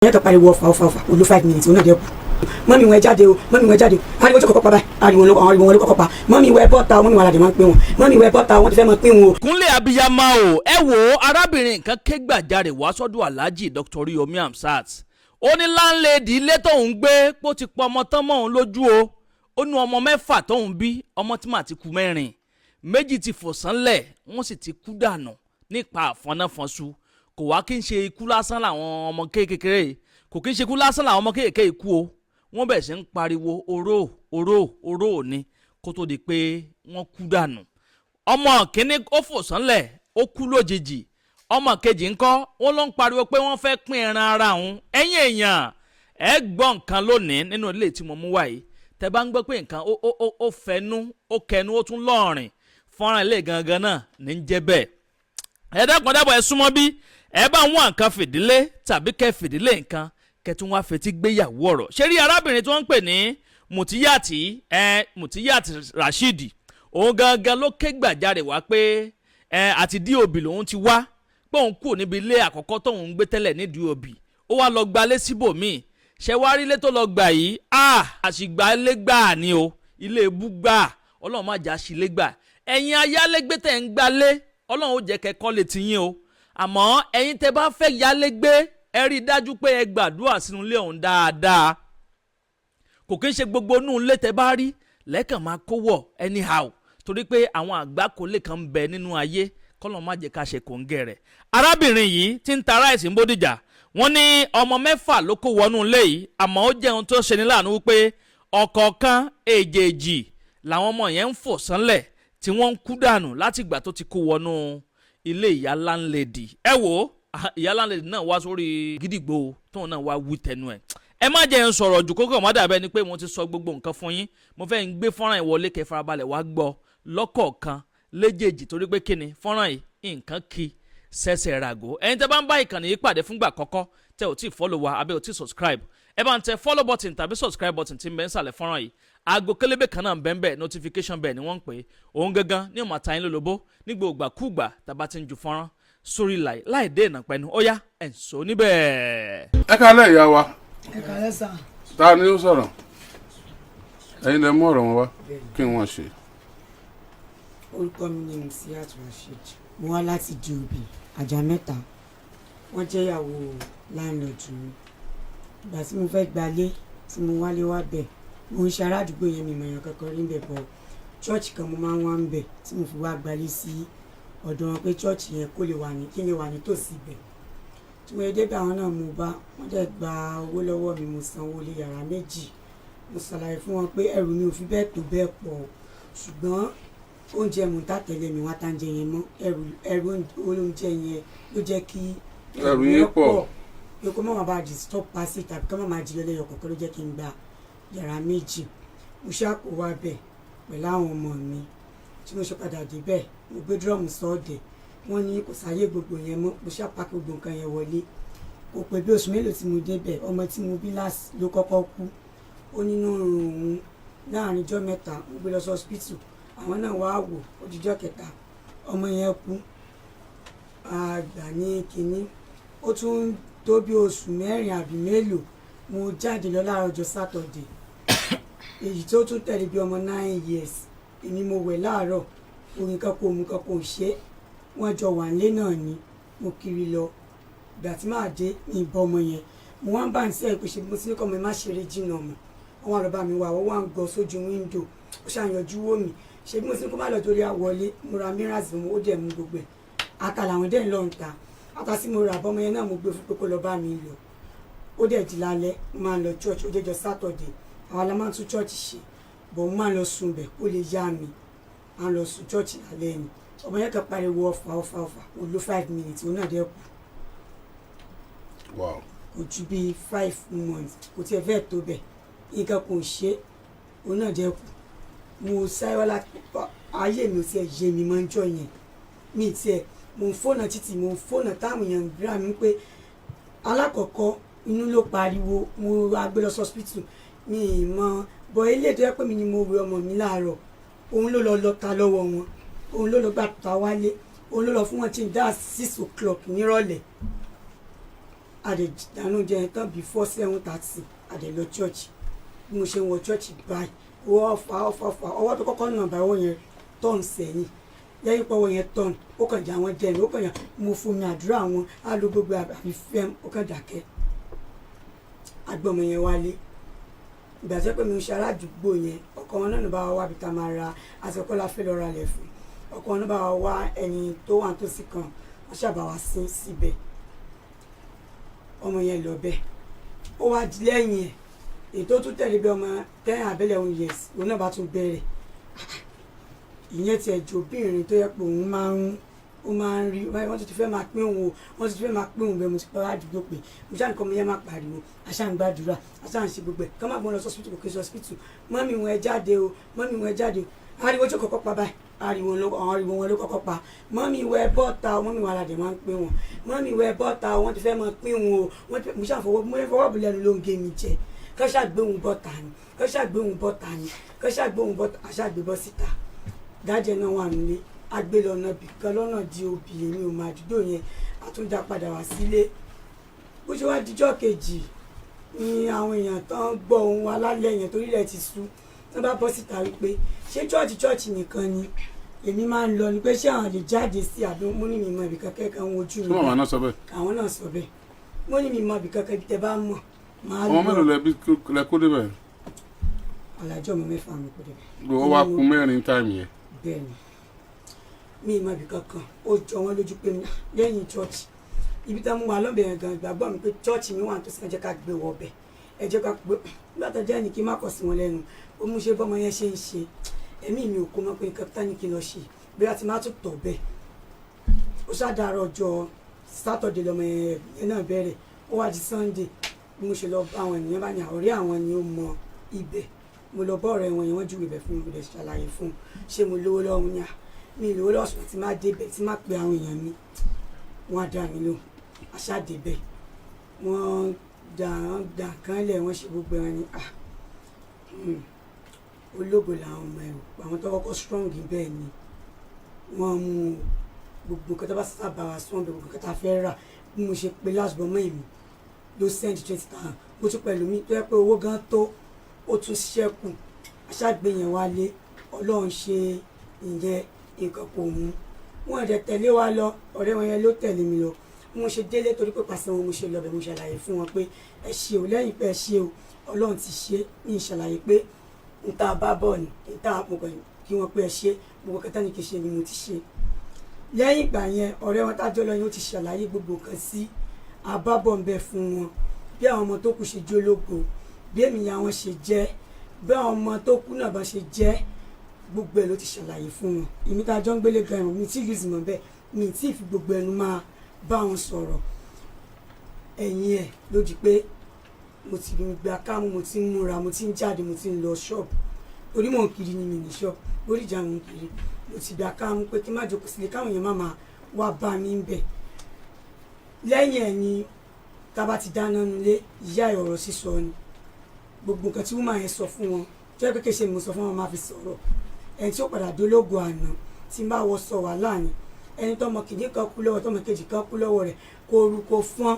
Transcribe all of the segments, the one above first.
Yẹn tó pariwo ọfà ọfà ọfà olú 5 minutes, òun náà dẹ́ kú. "Mummy wọn, ẹ jáde o, mummy wọn, ẹ jáde o." Ariwo tó kọ́kọ́ pa báyìí, ariwo ló, ariwo wọn ló kọ́kọ́ pa. "Mummy wọn, ẹ bọ́ta o, mummy wọn." Aládé máa ń pè wọn, "Mummy wọn, ẹ bọ́ta o, wọ́n ti fẹ́ mọ pín wọn o." Kúnlẹ̀ abiyamọ o. Ẹ wo, arábìnrin kan ké gbàjarè wá sọ́dọ̀ Alhaji Dr. Oriyomi Hamzat. Ó ní landlady ilé tóun gbé pó ti pọ ọmọ tán mọ́ òun lójú o. Ó ní ọmọ 6 tóun bí, ọmọ tí màá ti kú 4, 2 ti fò sánlẹ̀, wọ́n sì ti kú dànù nípa àfọ̀náfọ̀nsu. Kò wá kí n ṣe ikú lásán làwọn ọmọ kékeré, kò kí n ṣe ikú lásán làwọn ọmọ kékeré ikú o. Wọ́n bẹ̀rẹ̀ sí ń pariwo oró oró oró ni kó tó di pé wọ́n kú dànù. Ọmọ kínní, ó fò sánlẹ̀, ó kú lójijì. Ọmọ kejì ńkọ́? Wọ́n ló ń pariwo pé wọ́n fẹ́ pín ẹran ara òun. Ẹ̀yin èèyàn, ẹ gbọ́ nǹkan lónìí nínú ilé tí mo mú wá yìí. Tẹ bá ń gbọ́ pé nǹkan ó ó ó fẹnu, ó kẹnu, ó tún lọ́ọ̀rìn, fọ́nrán ilé gangan náà ní ń jẹ́ bẹ́ẹ̀. Ẹ dákun dábọ̀, ẹ súnmọ́ bí ẹ bá ń wá nǹkan fìdílé tàbí kẹ́ fìdílé nǹkan, kẹ́ tún wá fetí gbéyàwó ọ̀rọ̀. Ṣé rí arábìnrin tí wọ́n ń pè ní Mutiyati, ẹ Mutiyati Rasheed, òun gangan ló ké gbàjarè wá pé ẹ àti DOB lòun ti wá, pé òun kù níbi ilé àkọ́kọ́ tóun ń gbé tẹ́lẹ̀ ní DOB, ó wá lọ gbalé síbòmíì. Ṣé wá rí ilé tó lọ gbà yìí? Àṣìgbà ilé gbà ni o, ilé ebú gbà. Ọlọ́run má jà sí ilé gbà. Ẹ̀yin ayálégbé tẹ̀ ń gbalé, Ọlọ́run ó jẹ́ kẹ́ kọ́lé tiyín o. Àmọ́ ẹ̀yin tẹ́ bá fẹ́ yálégbé, ẹ rí i dájú pé ẹ gbàdúrà sínú ilé ọ̀hún dáadáa. Kò kí ń ṣe gbogbo inú ilé tẹ́ bá rí lẹ́kàn máa kó wọ̀ anyhow, torí pé àwọn àgbákò lè kàn ń bẹ nínú ayé, kọ́lọ̀ má jẹ́ ká ṣe kòńgẹ́ rẹ̀. Arábìnrin yìí tí ń ta rice ń Bódìjà, wọ́n ní ọmọ 6 ló kó wọnú ilé yìí. Àmọ́ ó jẹ́ ohun tó ṣe ní láàánú wípé ọ̀kọ̀ọ̀kan èjèèjì làwọn ọmọ yẹn ń fò sánlẹ̀ tí wọ́n ń kú dànù láti ìgbà tó ti kó wọnú ilé ìyá landlady. Ẹ wò ó, ìyá landlady náà wá sórí gídígbò, tóun náà wá wí tẹnu ẹ̀. Ẹ má jẹ́ ń sọ̀rọ̀ jù, kókò má dàbẹ́ ni pé mo ti sọ gbogbo nǹkan fún yín. Mo fẹ́ ń gbé fọ́nrán ìwọlé, kẹ́ farabalẹ̀ wá gbọ́ lọ́kọ̀ọ̀kan léjèèjì, torí pé kíni fọ́nrán yìí, nǹkan kí sẹ́sẹ̀ ràgó. Ẹ̀yin tẹ́ bá ń bá ìkànnì yìí pàdé fúngbà kọ́kọ́, tẹ́ ò tí ì follow wa abẹ́ ò tí ì subscribe, ẹ bá ń tẹ follow button tàbí subscribe button tí ń bẹ ń sàlẹ̀ fọ́nrán yìí. Aago kélébé kan náà ń bẹ ń bẹ, notification bell ni wọ́n ń pè é. Òun gangan ní ọmọ àtàyín lólobó ní gbogbo ìgbàkúùgbà tàbá ti ń ju fọ́nrán sórí láì láì dé ìnà pẹ̀lú. Ó yá, ẹ̀ ń sọ níbẹ̀. Ẹ kálẹ̀, ìyá wa. Ẹ kálẹ́ sà. Ta ni ó sọ̀rọ̀? Ẹ̀yin lẹ mú ọ̀rọ̀ wọn wá, kí wọ́n ṣe. Orúkọ mi ni Mutiyat Rasheed. Mo wá láti DOB, àjà mẹ́ta. Wọ́n jẹ́ ìyàwó landlord mi. Ìgbà tí mo fẹ́ gbalé, tí mo wálé wá bẹ̀, mo ń ṣe ará àdúgbò yẹn, mi mọ̀yàn kankan rí bẹ̀ bọ̀. Church kan mo máa ń wá ń bẹ̀ tí mo fi wá gbalé sí ọ̀dọ̀ wọn, pé church yẹn kó lè wà ní, kí n lè wà nítòsí ibẹ̀. Tí mo dé bẹ̀, àwọn náà mo bá wọ́n dẹ̀ gba owó lọ́wọ́ mi. Mo san owó lé yàrá 2. Mo ṣàlàyé fún wọn pé ẹrù mi ò fi bẹ́ẹ̀ tó bẹ́ẹ̀ pọ̀, ṣùgbọ́n oúnjẹ mò ń tà tẹ́lẹ̀, mi wá tá ń jẹ yẹn mọ́. Ẹrù oúnjẹ yẹn ló jẹ́ kí ẹrù yín pọ̀. Pé kó má má bàa disturb passage tàbí kó má má jí lọ́lẹ́yọ̀ kọ̀ọ̀kan ló jẹ́ kí n gba yàrá 2. Mo ṣàkó wá bẹ̀ pẹ̀lú àwọn ọmọ mi. Tí mo ṣe padà débẹ̀, mo gbé drum sọ́ọ̀dẹ̀, wọ́n ní kò sáyé gbogbo yẹn mọ́. Mo ṣàpàkì gbogbo nǹkan yẹn wọlé. Kò pé bí oṣù mélòó tí mo débẹ̀, ọmọ tí mo bí last ló kọ́kọ́ kú. Ó nínú òun láàrin ijọ́ 3, mo gbé lọ sí hospital, àwọn náà wá wò ó. Dijọ́ kẹta, ọmọ yẹn kú. Àgbà ní kínní, ó tún tó bí oṣù 4 àbí mélòó, mo jáde lọ láàárọ̀ ọjọ́ Saturday èyí tó tún tẹ̀lé, bí ọmọ 9 years. Èmi mo wẹ̀ láàárọ̀, orin kan kò mú kan kò ṣe é, wọ́n jọ wà nílé náà ni. Mo kiri lọ, ìgbà tí màá dé ní ìbọn ọmọ yẹn, mo wá ń bá ń sẹ́ pé ṣe mo ti ní kọ́ ọmọ ẹ má ṣeré jìnnà mọ́. Wọ́n wá lọ bá mi wá, wọ́n wá ń gọ sójú window, ó ṣàyànjú wò mí. Ṣe bí mo ti ní kó má lọ torí àwọlé. Mo ra minerals fún, ó dẹ̀ mú gbogbo ẹ̀. Ata làwọn dẹ̀ ń lọ ń ta ata tí mo rà bọ́mọ yẹn náà, mo gbé fún pé kó lọ bá mi lọ. Ó dẹ̀ di lálẹ́, mo máa ń lọ church, ó jẹ́jọ́ Saturday, àwa la máa ń tún church ṣe bọ̀, mo máa ń lọ sùn bẹ̀ kó lè yá mi. Máa ń lọ sùn church lálẹ́ ni. Ọmọ yẹn kan pariwo ọfà ọfà ọfà, ó lò 5 minutes, òun náà dẹ̀ kú. Kò ju bíi 5 months, kò tiẹ̀ fẹ́ tó bẹ̀, nǹkan kò ṣe, òun náà dẹ̀ kú. Mo sáré wá láti ayé mi ò tiẹ̀ yé mi mọ́ ń jọ yẹn. Mi tiẹ̀ mo ń fóònà títì, mo ń fóònà táwọn èèyàn ń gbéra mi pé alákọ̀ọ́kọ́ inú ló pariwo, mo wá gbé lọ sí hospital, mi ì mọ bọ̀. Ilé tó yẹ pé mi ni mo wẹ ọmọ mi láàárọ̀, òun ló lọ lọ ta lọ́wọ́ wọn, òun ló lọ gbà ta wálé, òun ló lọ fún wọn tí ń dá 6 o'clock nírọ̀lẹ́. A dẹ̀ dáná oúnjẹ yẹn tán before 7:30. A dẹ̀ lọ church. Bí mo ṣe ń wọ church báyìí, ọwọ́ fa ọfà fa, ọwọ́ tó kọ́kọ́ nà báyìí, ọwọ́ yẹn tọ̀n sẹ́yìn. Lẹ́yìn pé ọwọ́ yẹn tọ̀n, ó kàn já wọn jẹ́ ni, ó kàn yà mo fún mi àdúrà wọn á lo gbogbo àbí fẹ́m, ó kàn dákẹ́. Agbọ́mọ yẹn wálé. Ìgbà tó pé mi ń ṣe aládùúgbò yẹn, ọkọ wọn náà ló bá wa wá bí ta máa ra aṣọ kọ́lá fẹ́ lọ́ọ́ ra lẹ̀ fún. Ọkọ wọn náà bá wa wá ẹni tó wà nítòsí kan, wọ́n ṣàbà wá sí síbẹ̀. Ọmọ yẹn lọ bẹ́ẹ̀. Ó wá di lẹ́yìn ẹ̀, èyí tó tún tẹ̀lé bí ọmọ 10 àbí 11 years, òun náà bá tún bẹ̀rẹ̀. Ìyẹn tiẹ̀ jò obìnrin tó yẹ pé òun máa ń, ó máa ń rí wọ́n tún ti fẹ́ máa pín òun o, wọ́n tún ti fẹ́ máa pín òun bẹ́ẹ̀. Mo ti pa aládùúgbò pé mo ṣáà nǹkan, mo yẹn máa pariwo, àṣà ń gbàdúrà, àṣà ń ṣe gbogbo ẹ̀, kọ́ máa gbọ́n lọ sọ́sìpítù, kò kí sọ́sìpítù. Mummy wọn, ẹ jáde o, mummy wọn, ẹ jáde o. Ariwo tí ó kọ́kọ́ pa báyìí, ariwo àwọn ariwo wọn ló kọ́kọ́ pa. Mummy wọn, ẹ bọ́ta o, mummy wọn aládé máa ń pín wọn. Mummy wọn, ẹ bọ́ta o, wọ́n ti fẹ́ máa pín wọn o. Wọ́n ti mo ṣáà fọwọ́, mo fọwọ́ bù lẹ́nu ló ń gé mi jẹ. Kọ́ ṣàgbé òun bọ́ta ni, kọ́ ṣàgbé òun bọ́ta ni, kọ́ ṣàgbé òun bọ́ta. Àṣàgbé bọ́ síta. Dájẹ́ náà wà nílé. Agbé lọ́nà bìkan lọ́nà di òbí, èmi ò mọ àdúgbò yẹn. Àtúndà padà wá sílé. Bó ṣe wá dijọ́ kejì ni àwọn èèyàn tán gbọ́ ohun wa lálẹ́ yẹn, torí ilẹ̀ ti ṣú, wọ́n bá bọ́ síta wípé ṣé church church nìkan ni èmi máa ń lọ ni, pé ṣé àwọn lè jáde sí àbí mo ní mi mọ ibì kankan kan wojú Ṣé mi. màmá náà sọ bẹ́ẹ̀? Àwọn náà sọ bẹ́ẹ̀. Mo ní mi mọ ibì kankan, ibi tẹ́ bá mọ̀ máa Ọmọ mélòó lọ. lẹ bí lẹ kó débẹ̀? Ọ̀làjọ́ ọmọ mẹ́fà mi kò débẹ̀. Ó wá kù mẹ́rin time yẹn. Bẹ́ẹ̀ ni, mi ì mọ ibì kankan. Ó jọ wọ́n lójú pé lẹ́yìn church ibi tá a mú wa lọ́bẹ̀ yẹn gan, ìgbàgbọ́ mi pé church mi wà tó sì, ẹ jẹ́ ká gbé wọ bẹ̀, ẹ jẹ́ ká gbé. Nígbà tó jẹ́ ní kí n má kọ̀ sí wọn lẹ́nu, ó mú ṣe bọ́mọ yẹn ṣe ń ṣe, ẹ̀mí mi ò kó mọ́ pé nǹkan tá ní kí n lọ ṣe, bóyá ti má tún tọ̀ bẹ́ẹ̀. Ó ṣàdárọ̀ ọjọ́ Saturday lọ́mọ yẹn náà bẹ̀rẹ̀. Ó wá di Sunday, bí mo ṣe lọ bá àwọn ènìyàn bá ní àwòrí àwọn ni ó mọ ibẹ̀. Mo lọ bọ́ ọ̀rẹ́ wọn yẹn, wọ́n júwèé bẹ̀ fún mi. Mo lè ṣàlàyé fún un. Ṣé mo lówó lọ́wọ́ ní à mi lówó lọ́wọ́, ṣùgbọ́n tí má débẹ̀, tí má pe àwọn èèyàn mi, wọ́n á dá mi lóhùn. Àṣà débẹ̀, wọ́n dà, wọ́n dà kán lẹ̀, wọ́n ṣe gbogbo ẹ̀ ní à ológo làwọn ọmọ ẹ̀ o. Àwọn tó kọ́kọ́ strong bẹ́ẹ̀ ni wọ́n mú gbogbo nǹkan tó bá sábà wá sọ́n gbogbo nǹkan tá a fẹ́ rà. Bí mo ṣe pe last born mọ́ èmi ló send 20,000. Mo tún pẹ̀lú mi tó yẹ pé owó gan tó, ó tún ṣẹ́kù. Aṣáàgbé yẹn wálé. Ọlọ́run ṣe ìyẹn, nǹkan kò mú wọn dẹ̀ tẹ̀lé wa lọ. Ọ̀rẹ́ wọn yẹn ló tẹ̀lé mi lọ. Bí mo ṣe délé, torí pé pàṣẹ wọn mo ṣe lọ bẹ̀, mo ṣàlàyé fún wọn pé ẹ ṣe o, lẹ́yìn pé ẹ ṣe o, Ọlọ́run ti ṣe ní ìṣàlàyé pé n tá a bá bọ̀ ni n tá a mo kàn kí wọn pé ẹ ṣe gbogbo kẹta ní kí n ṣe ni mo ti ṣe. Lẹ́yìn ìgbà yẹn, ọ̀rẹ́ wọn tájọ́ lọ yẹn, ó ti ṣàlàyé gbogbo nǹkan sí àbábọ̀ ń bẹ fún wọn, bí àwọn ọmọ tó kù ṣe jólógo, bí èmi ya wọn ṣe jẹ́, bí àwọn ọmọ tó kú náà bá ṣe jẹ́, gbogbo ẹ̀ ló ti ṣàlàyé fún wọn. Èmi tá a jọ ń gbélé gan, mi tí lùsì mọ́ bẹ́ẹ̀, mi tí ì fi gbogbo ẹnu máa bá wọn sọ̀rọ̀. Ẹ̀yìn ẹ̀ ló di pé mo ti gba kámú, mo ti ń múra, mo ti ń jáde, mo ti ń lọ ṣọ́ọ̀bù, torí mò ń kiri ni, mi ní ṣọ́ọ̀bù lórí ìjà, mò ń kiri. Mo ti gba kámú pé kí n má jókòó sílé, káwọn èèyàn má máa wá bá mi ń bẹ̀. Lẹ́yìn ẹ̀ ni tá a bá ti dáná nulẹ̀, ìyá ẹ̀ ọ̀rọ̀ sísọ ni gbogbo nǹkan tí woman yẹn sọ fún wọn, tó yẹ pé kí ṣe mo sọ fún wọn, máa fi sọ̀rọ̀. Ẹni tí ó padà dológo àná tí n bá wọ sọ wàhálà ni ẹni tọmọ kìíní kan kú lọ́wọ́, tọmọ kejì kan kú lọ́wọ́ rẹ̀, kò rú kò fọ́n,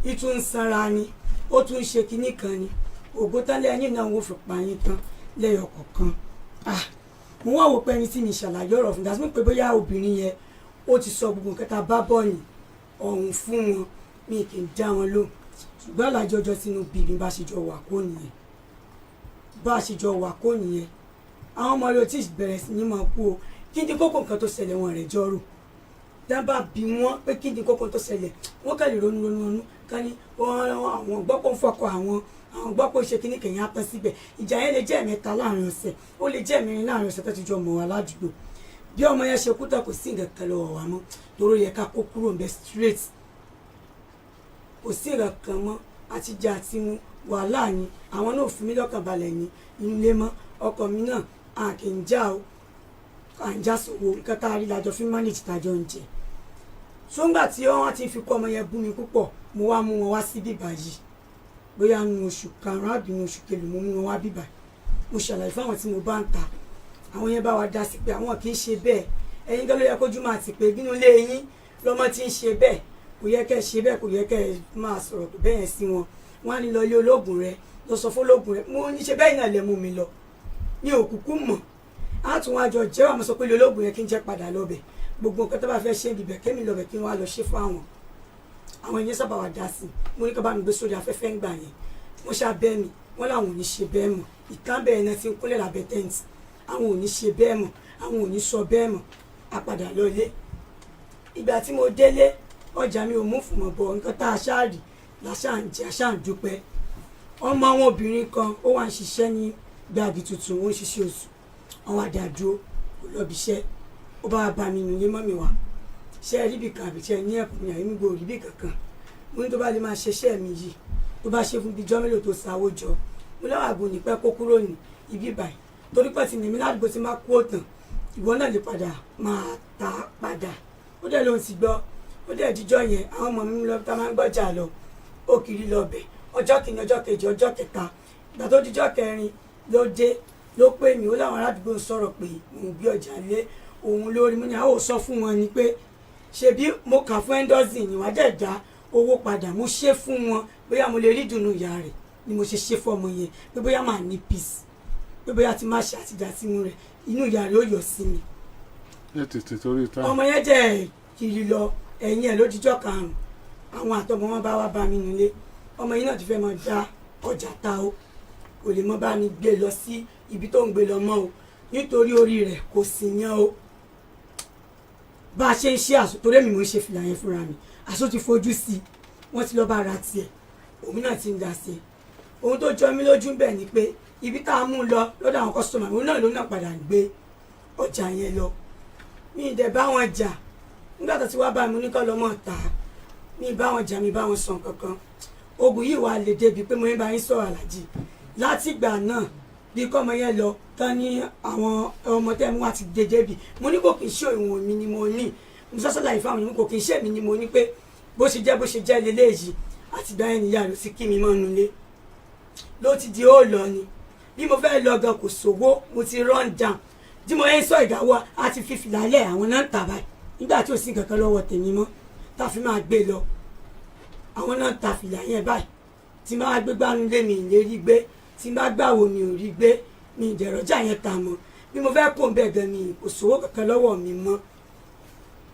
ìtún ń sanra ni, ó tún ń ṣe kinní kan ni. Ògo tán lẹ́yìn náà, wọ́n fi pa yín tán lẹ́yọ kọ̀ọ̀kan. Ah, mo wá wò pé ẹni tí mi ṣàlàyé ọ̀rọ̀ fún dasí pé bóyá obìnrin yẹn ó ti sọ gbogbo nǹkan tá a bá bọ̀ ní ọ̀hún fún wọn, mi kì í dá wọn lóhùn. Ṣùgbọ́n àlàjọ ọjọ́ sínú bí mi bá ṣe jọ wà kó nìyẹn, bá a ṣe jọ wà kó nìyẹn. Àwọn ọmọ rẹ ò tí ì bẹ̀rẹ̀ sí ní máa kú o. Kí ni kókó nǹkan tó ṣẹlẹ̀? Wọn rẹ̀ jọ́rò dábàá bí wọ́n pé kí ni kókó tó ṣẹlẹ̀, wọ́n kàn lè ronú ronú ronú ká ní àwọn gbọ́ pé ń fọkọ àwọn, àwọn gbọ́ pé ó ṣe kíní kẹ̀yìn á tán síbẹ̀. Ìjà yẹn lè jẹ́ ẹ̀mẹ́ta láàrin ọ̀sẹ̀, ó lè jẹ́ ẹ̀mẹ́rin láàrin ọ̀sẹ̀ tó ti jọ mọ̀ wá ládùúgbò. Bí ọmọ yẹn ṣe kú tán, kò sí nǹkan kan lọ́wọ́ wa mọ́, torí ó yẹ ká kó kúrò ńbẹ̀ straight. Kò sí nǹkan kan mọ́, àti jẹ àti mu wàhálà ni. Àwọn náà ò fi mí lọ́kàn balẹ̀ ní inú ilé mọ́. Ọkọ mi náà, a kì í já o, à ń já sówó. Nǹkan tá a rí lájọ fi manage tájọ ń jẹ. Sóńgbà tí wọ́n ti fi kọ́ ọmọ yẹn bú mi púpọ̀, mo wá mú wọn wá sí bíbá yìí, bóyá nu oṣù karùn-ún àbí nu oṣù kẹlù, mo mú wọn wá bíbá. Mo ṣàlàyé fáwọn tí mo bá ń ta, àwọn yẹn bá wa dá sí pé àwọn kì í ṣe bẹ́ẹ̀. Ẹ̀yin gan ló yẹ kójú máa ti pé bínú ilé yín lọ́mọ tí ń ṣe bẹ́ẹ̀. Kò yẹ kẹ́ ẹ ṣe bẹ́ẹ̀, kò yẹ kẹ́ ẹ máa sọ̀rọ̀ bẹ́ẹ̀ yẹn sí wọn. Wọ́n á ní lọ ilé ológun rẹ, lọ sọ fọlógun rẹ. Mo ní ṣe bẹ́ẹ̀ náà lẹ mú mi lọ ní òkùnkùn mọ̀. Á tún wá jọ jẹ́ wàá sọ pé ilé ológun yẹn kí n jẹ́ padà lọ́bẹ̀, gbogbo nǹkan tó bá fẹ́ ṣe ibẹ̀ kémi lọ́bẹ̀ kí n wá lọ ṣe fún àwọn. Àwọn èèyàn sábà wà dá sí i. Mo ní kí wọ́n bá mi gbé sórí afẹ́fẹ́ ńgbà yẹn. Wọ́n ṣá bẹ́ẹ̀ mi, wọ́n làwọn ò ní ṣe bẹ́ẹ̀ mọ̀. Ìkan bẹ́ẹ̀ náà ti ń kúnlẹ̀ lábẹ́ tẹ́ǹtì, àwọn ò ní ṣe bẹ́ẹ̀ mọ̀, àwọn ò ní sọ bẹ́ẹ̀ mọ̀. A padà lọlé. Ìgbà tí mo délé, ọjà mi ò mú fún mọ̀ bọ̀. Nǹkan tá a ṣáà rí la ṣáà ń jẹ, a ṣáà ń dúpẹ́. Ọmọ àwọn obìnrin kan, ó wà ń ṣiṣẹ́ ní Gbági Tuntun, ó ń ṣiṣẹ́ oṣù. Àwọn àdàdúró, kò lọ́bi iṣẹ́. Ó bá wa bá mi nù ní mọ́mi wa, ṣe é ríbi kan àbí ṣe é ní ẹ̀kún ní àyè gbòòrò ríbi kankan. Mo ní tó bá lè máa ṣiṣẹ́ mi yìí, tó bá ṣe fún bíi jọ́ mélòó tó sáwó jọ, mo láwọn àgbo nípẹ́ kó kúrò ní ibi báyìí, torí pé ti ní mi ládùúgbò tí má kú òtàn, ìwọ náà lè padà máa ta padà. Ó dẹ̀ lóun ti gbọ́. Ó dẹ̀ díjọ́ yẹn, àwọn ọmọ mi lọ tá máa ń gbọ́jà lọ, ó kiri lọ bẹ̀. Ọjọ́ kìíní, ọjọ́ kejì, ọjọ́ kẹta, ìgbà tó díjọ́ kẹrin ló dé, ló pè mí. Ó láwọn aládùúgbò ń sọ̀rọ̀ pé mò ń gbé ọjà lé òun lórí. Mo ní àwọn ò sọ fún wọn ni pé ṣebí mo kà fún endozin ni wàá dẹ̀ dá owó padà. Mo ṣe fún wọn bóyá mo lè rí ìdùnnú ìyá rẹ̀ ni mo ṣe ṣe fún ọmọ yẹn, pé bóyá màá ní peace, pé bóyá ti má ṣe àtìjà sínú rẹ̀, inú ìyá rẹ̀ ó yọ sí mi. Ẹ tètè torí táwọn. Ọmọ yẹn jẹ́ kiri lọ ẹ̀yìn ẹ̀ lójijọ́ karùn-ún, àwọn àtọmọ wọn bá wá bá mi nílé. Ọmọ yìí náà ti fẹ́ máa da ọjà ta o, kò lè mọ bá mi gbé lọ sí ibi tó ń gbé lọ mọ́ o, nítorí orí rẹ̀ kò sì yan o. Bá a ṣe ń ṣe àṣọ, torí èmi mò ń ṣe fìlà yẹn fúnra mi, àṣọ ti fojú sí i, wọ́n ti lọ bá ra tiẹ̀, òun náà ti ń dà sí i. Ohun tó jọ mí lójú bẹ́ẹ̀ ni pé ibi tá a mú lọ lọ́dọ̀ àwọn customer, òun náà ló náà padà ń gbé ọjà yẹn lọ. Mi ì dẹ̀ bá wọn jà. Nígbà tó ti wá bá mi ní kọ́ lọ́mọ tà á, mi ì bá wọn jà, mi ì bá wọn sàn kankan. Ogun yìí wà lè débi pé mo ń bá yín sọ̀rọ̀, àlàjì. Láti ìgbà náà, bí kọ́mọ yẹn lọ tán ní àwọn ọmọ tẹ́ mú wá ti dé débi, mo ní kò kì í ṣe ìwọ̀n mi ni mo ní. Mo sọ́sọ́ láì fáwọn ènìyàn, kò kì í ṣe èmi ni mo ní, pé bó ṣe jẹ́ bó ṣe jẹ́ leléyìí. Àtìgbà yẹn nìyá rẹ̀ sì kí mi mọ́nu lé, ló ti di ó lọ ni. Bí mo fẹ́ lọ gan, kò sówó, mo ti run down. Tí mo ń sọ ìdáwọ́ àti fífi lálẹ́, àwọn náà ń tà báyìí. Nígbà tí ò sí nǹkan kan lọ́wọ́ tèmi mọ́ tá a fi máa gbé lọ, àwọn náà ń ta fìlà yẹn báyìí. Tí máa gbé gbánu lé mi, ìlérí gbé, tí máa gbàwò mi ò rí gbé, mi ìdẹ̀rọ̀jà yẹn ta mọ́. Bí mo fẹ́ kó ń bẹ̀ gan, mi kò sówó kankan lọ́wọ́ mi mọ́,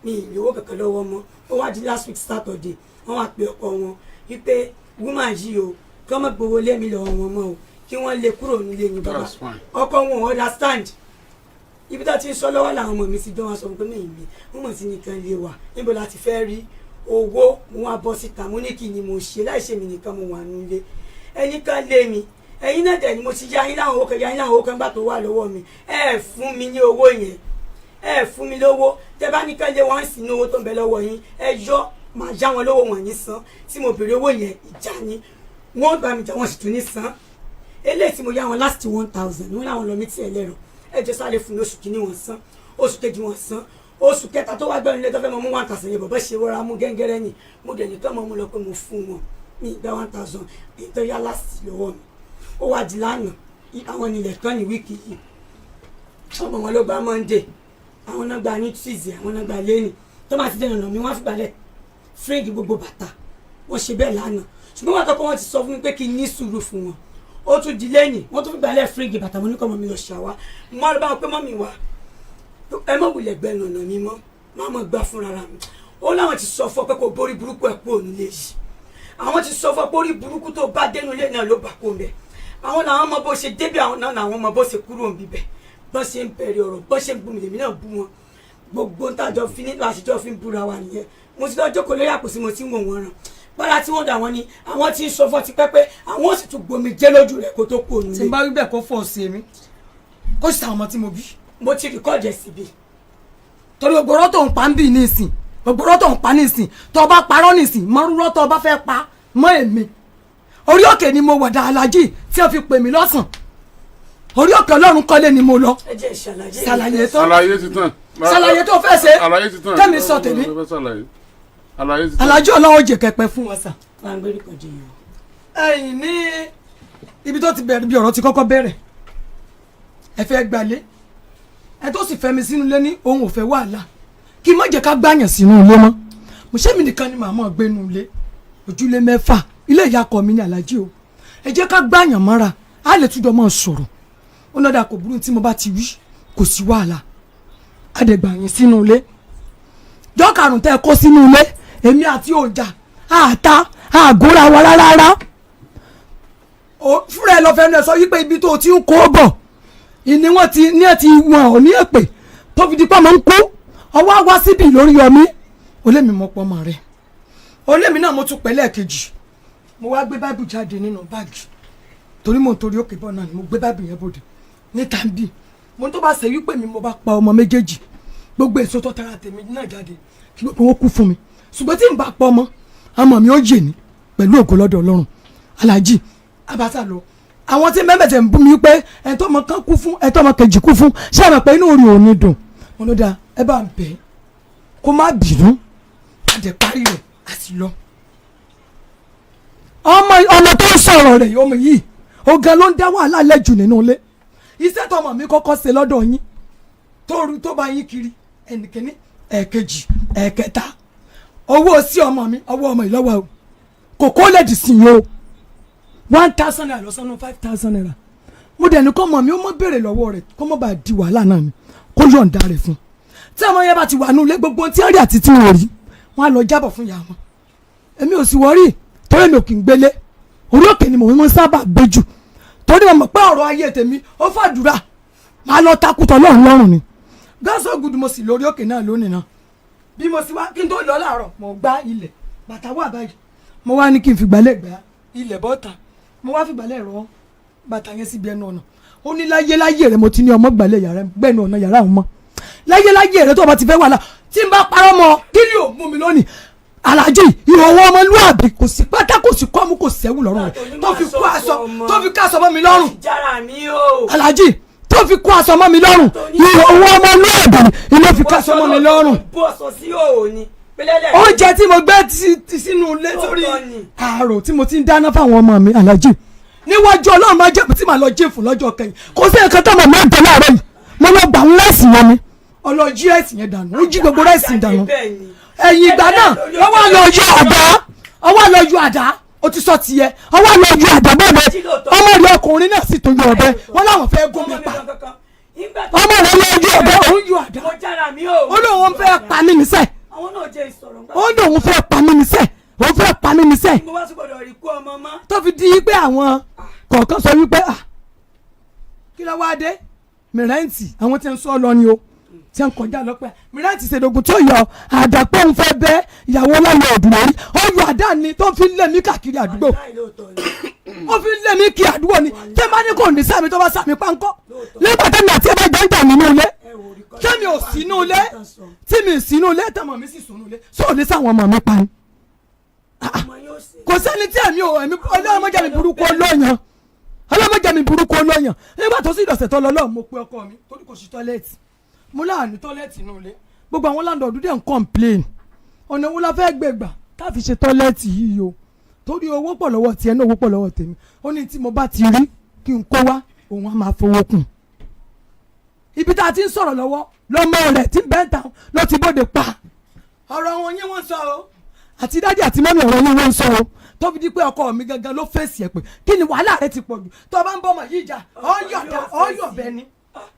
mi ì lówó kankan lọ́wọ́ mọ́. Ó wá di last week Saturday, wọ́n wá pe ọkọ wọn wípé woman yìí o, kí wọ́n má gbowó lé mi lọ́wọ́ wọn mọ́ o, kí wọ́n lé kúrò nílé ní bàbá. That's fine. Ọkọ wọn ò understand. Ibi tá ti ń sọ lọ́wọ́ làwọn ọmọ mi ti dán wọn sọ pé mi mi wọ́n mọ̀ sí nìkan lè wà níbo la ti fẹ́ rí owó. Mo wá bọ́ síta, mo ní kí ni mo ṣe láì ṣe mi nìkan, mo wà nílé, ẹnì kan lé mi. Ẹ̀yin náà dẹ̀ ni mo ti yá yín láwọn owó kan, yá yín láwọn owó kan gbà tó wà lọ́wọ́ mi. Ẹ fún mi ní owó yẹn, ẹ fún mi lówó. Tẹ bá ní ká lé wọn sí ní owó tó ń bẹ lọ́wọ́ yín, ẹ yọ, màá yá wọn lówó wọn ní san. Tí mo béèrè owó yẹn, ìjà ni wọ́n bá mi jà, wọ́n sì tún ní san. Eléyìí tí mo yá wọn last 1,000, wọ́n láwọn lọ mí tí ẹ lẹ́rọ. Ẹ jẹ́ sáré fún mi. Oṣù kìíní wọn san, oṣù kejì wọn san, oṣù kẹta tó wá gbẹ́nu lé tó fẹ́ mọ mú 1,000 yẹn, bọ̀bọ̀ ṣe wọ́ra mú gẹ́gẹ́rẹ́ ni. Mo dẹ̀ nìkan mọ́ mú lọ pé mo fún wọn mi ìgbà 1,000 èyí tó yá last lọ́wọ́ mi. Ó wá di lánàá, àwọn nílẹ̀ kan ní week yìí, ọmọ wọn ló gba Monday, àwọn náà gba ní Tuesday, àwọn náà gba lẹ́nì. Tó máa ti dẹ̀nà mi, wọ́n fi gbalẹ̀ fíríǹgì gbogbo bàtà. Wọ́n ṣe bẹ́ẹ̀ lánàá, ṣùgbọ́n wọn àtọkọ wọn ti sọ fún mi pé kí n ní sùúrù fún wọn. Ó tún di lẹ́yìn, wọ́n tún fi gbalẹ̀ fíríǹgì bàtà. Mo ní kọ́ ọmọ mi lọ ṣàwá mo lọ bá wọn pé mọ́ mi wá, ẹ mọ̀ wulẹ̀ gbẹnu ọ̀nà mi mọ́, má mọ̀ gbà fúnra ra mi. Ó láwọn ti sọ fún ọ pé kò borí burúkú ẹ̀ kú òun lè yìí. Àwọn ti sọ fún ọ pé orí burúkú tó bá dénú ilé náà ló bà kó ń bẹ. Àwọn làwọn mọ bó ṣe débi, àwọn náà làwọn mọ bó ṣe kúrò ń bíbẹ. Bó ṣe ń bẹ̀rẹ̀ ọ̀rọ̀, bó ṣe ń bú mi, lèmi náà bú wọn. Gbogbo ń tàjọ fi nílò àṣìjọ fi ń búra wa nìyẹn. Mo ti lọ jókòó lórí àpòsí, mo ti ń wò wọ́n ràn bára tí wọ́n dà wọ́n ni. Àwọn tí ń sọ fún ọ ti pẹ́ pé àwọn ò sì tún gbomi jẹ́ lójú rẹ̀ kó tó kú òun Tí n lé. bá wí bẹ́ẹ̀, kó fọ̀ sí mi, kó sì sàwọn ọmọ tí mo bí. Mo ti record ẹ̀ síbi. Torí gbogbo ọ̀rọ̀ tó ń pa ń bì ní ìsìn, gbogbo ọ̀rọ̀ tó ń pa ní ìsìn, tó o bá parọ́ ní ìsìn mọ́rúrọ́ tó o bá fẹ́ pa mọ́ èmi, orí òkè ni mo wọ̀dà alájì tí wọ́n fi pè mí lọ́sàn. Orí òkè Ọlọ́run kọ́lé ni mo lọ. Ẹ jẹ́ ìṣàlàyé. Ṣàlàyé tán. Àlàyé ti tán. Ṣàlàyé tó fẹ́ ṣe. Àlàyé ti tán. Kẹ́mi sọ tèmi. Ṣàlàyé, àlàyé ti tán. Alájì, Ọlọ́run jẹ́ kẹpẹ fún wọn sà. Máa ń gbé record yẹn. Ẹ̀yìn ní ibi tó ti bẹ̀rẹ̀, bí ọ̀rọ̀ ti kọ́kọ́ bẹ̀rẹ̀, ẹ fẹ́ gbalé, ẹ tó sì fẹ́ mi sínú ilé ní òun ò fẹ́ wàhálà, kí n má jẹ́ ká gbàyàn sínú ilé mọ́. Mo ṣé mi nìkan ni màá gbénu ilé ojúlé mẹ́fà, ilé ìyàkọ̀ mi ní alájí o. Ẹ jẹ́ ká gbàyàn mọ́ra, á lè túnjọ máa sọ̀rọ̀. Ó lọ́dà kò burú, tí mo bá ti wí kò sí wàhálà. Àdẹ̀gbà yín sínú ilé jọ́ karùn-ún tẹ́ ẹ kó sínú ilé, èmi àti òòjà àta àgóra wa rárá. Fúnra ẹ lọ fẹnu ẹ sọ wípé ibi tó o ti ń kó bọ̀ ìní wọn ti ní ẹ ti wọn ò ní èpè tó fi di pọ́ mọ́ ń kú. Ọwọ́ á wá síbi lórí ọmí olémi mọ́ pọ́ mọ́ rẹ̀ olémi náà. Mo tún pẹ́ lẹ́ẹ̀kejì, mo wá gbé báìbù jáde nínú báàgì torí mo ń torí òkè bọ́ náà ni. Mo gbé báìbù yẹn bòde níta ń bì. Mo tó bá ṣe wípé mi mo bá pa ọmọ méjèèjì, gbogbo èso tó tara tèmi náà jáde kí gbogbo wọn kú fún mi, ṣùgbọ́n tí n bá pọ̀ ọmọ, ọmọ mi ó yè ní pẹ̀lú ògo lọ́dọ̀ Ọlọ́run. Aláàjì abasa lọ, àwọn tí mẹ́mẹ́tẹ̀ ń bú mi pé ẹ̀tọ́ ọmọ kan kú fún, ẹ̀tọ́ ọmọ kejì kú fún, ṣé ẹ mọ̀ pé inú rí òní dùn. Wọn ló dáa, ẹ bá ń bẹ̀ kó má bínú. Àdẹ parí rẹ̀ á sì lọ. Ọmọ ọmọ tó ń sọ̀rọ̀ rẹ̀, ọmọ yìí ọ̀gá ló ń dá wàhálà lẹ́jù nínú ilé. Iṣẹ́ tọmọ mi kọ́kọ́ ṣe lọ́dọ̀ yín tó ru tó bá yín kiri, ẹnìkíní, ẹ̀ẹ̀kejì, ẹ̀ẹ̀kẹta, owó sí ọmọ mi, ọwọ́ ọmọ ìlọ́wọ́ o, kò kó lẹ́dì sí yín o. ₦1,000 lọ́sàn-án, ₦5,000. Mo dẹ̀ ní kọ́ ọmọ mi ó mọ̀ béèrè lọ́wọ́ rẹ̀ kó mọ̀ bá di wàhálà náà ni, kó yọ̀ǹda rẹ̀ fún tí ọmọ yẹn bá ti wà nulẹ̀, gbogbo tí wọ́n rí àti tí wọ́n rí, wọ́n á lọ jábọ̀ fún ìyá wọn. Èmi ò sì wọ́rí torí èmi ò kì í gbélé orí òkè ni mò ń sábà gbé jù, torí mo mọ̀ pé ọ̀rọ̀ ayé tèmi ó fàdúrà, máa lọ takùtọ̀ lọ́rùn lọ́rùn ni. Gásọ̀ gudu, mo sì lórí òkè náà lónìí náà. Bí mo sì wá kí n tó lọ láàárọ̀, mo gbá ilẹ̀, bàtà wà báyìí. Mo wá ní kí n fìgbálẹ̀ gbá ilẹ̀ bọ́ta, mo wá fìgbálẹ̀ rọ bàtà yẹn síbi ẹnu ọ̀nà. Ó ní láyé láyé rẹ, mo ti ní ọmọ gbàlẹ̀ yàrá gbẹ̀nu ọ̀nà yàrá àwọn mọ́ láyé láyé rẹ tó o bá ti fẹ́ wàhálà. Tí n bá parọ́ mọ́, kí ni ò mú mi lónìí? Aláàjì, ìhòòhò ọmọlúwàbí kò sí pátá, kò sí kọ́mú, kò sẹ́wù lọ́rùn rẹ̀ tó fi kó aṣọ, tó fi ká aṣọ mọ́ mi lọ́rùn. Jára mi o. Aláàjì, tó fi kó aṣọ mọ́ mi lọ́rùn, ìhòòhò ọmọlúwàbí ilé fi ká aṣọ mọ́ mi lọ́rùn. Bó sọ sí òò ni pẹlẹlẹ. Oúnjẹ tí mo gbé ti sínú ilé sórí Lóòótọ́ ni. ààrò tí mo ti ń dáná fáwọn ọmọ mi, aláàjì, níwájú Ọlọ́run máa jẹ́ tí màá lọ jẹ́ fún lọ́jọ́ kẹyìn. Kò sí nǹkan tó mọ̀ máa ń tẹ láàárọ̀ yìí. Mo lọ gbà ń rẹ́sì yẹn ni, ọlọ́jí rẹ́sì yẹn dànù, ó jí gbogbo rẹ́sì dànù. Bẹ́ẹ̀ ni. Ẹ̀yìn ìgbà náà ọwọ́ lọ yọ àdá, ọwọ́ lọ yọ àdá. Ó ti sọ tiẹ̀, ọwọ́ lọ yọ àdá bẹ́ẹ̀ bẹ́ẹ̀. Ọmọ rẹ ọkùnrin náà sì tó yọ ọ̀bẹ, wọn láwọn fẹ́ gún mi pa. Ọmọ rẹ lọ yọ ọ̀bẹ, òun yọ àdá. Mo jára mi o. Ó lóun fẹ́ pa mí níṣẹ́. Àwọn náà jẹ́ ìsọ̀rọ̀ ńgbà. Ó lóun fẹ́ pa mí níṣẹ́, òun fẹ́ pa mí níṣẹ́. Mo wá sí gbọ́dọ̀ rí kú ọmọ mọ́. Tó fi di pé àwọn kọ̀ọ̀kan sọ wípé, ah, kí ló wá dé mìrẹ́ǹtì, àwọn tí ń sọ lọ ni o, tí ń kọjá lọ́pẹ́ mìrẹ́ǹtì ṣèdògùn tó yọ àdàpọ̀, òun fẹ́ bẹ́ ìyàwó lálẹ́ ọ̀dùn lórí. Ó yọ àdá ni tó fi ń lé mi káàkiri àdúgbò. Aláìlóòótọ́ ni. Ó fi ń lé mi kí àdúgbò ni. Tí ẹ bá ní kò ní sàmì, tó bá sàmì pánkọ́ nígbà tẹ́mi àti ẹ bá jọ ń jà nínú ilé, Ẹ wò rí kọ́. tẹ́mi ò sínú ilé, tí mi sínú ilé, tẹ́mọ̀ mi sì sínú ilé, sóò ní sáwọn ọmọ mi pa ni? Ọmọ yóò ṣe. Kò sẹ́ni tí ẹ̀mí ò ẹ̀mí. Ọlọ́mọdé mi burúkú olóyan, ọlọ́mọdé mi burúkú olóyan. Nígbà tó sì dọ̀sẹ̀ tó lọ lọ́ọ̀, mo pe ọkọ mi torí kò sí toilet. Mo láàánú toilet inú ilé, gbogbo àwọn landlord dẹ̀ ń complain. Ọ̀nà wo la fẹ́ gbé gbà tá a fi ṣe toilet yìí o? Torí owó pọ̀ lọ́wọ́ tiẹ̀ náà, owó pọ̀ lọ́wọ́ tèmi. Ó ní tí mo bá ti rí kí n kó wá, òun á máa fowó kùn. Ibi tá a ti ń sọ̀rọ̀ lọ́wọ́, lọ́mọ rẹ̀ tí ń bẹ́ẹ̀ tán ló ti bóde pa. Ọ̀rọ̀ wọn yín wọ́n sọ o, àti daddy àti mummy, ọ̀rọ̀ yín wọ́n sọ o, tó fi di pé ọkọ mi gangan ló fèsì ẹ̀ pé kí ni wàhálà rẹ ti pọ̀ jù, tó bá ń bọ́ ọmọ yìí jà, ọ̀yọ̀ ọ̀yọ̀ bẹ́ẹ̀ ni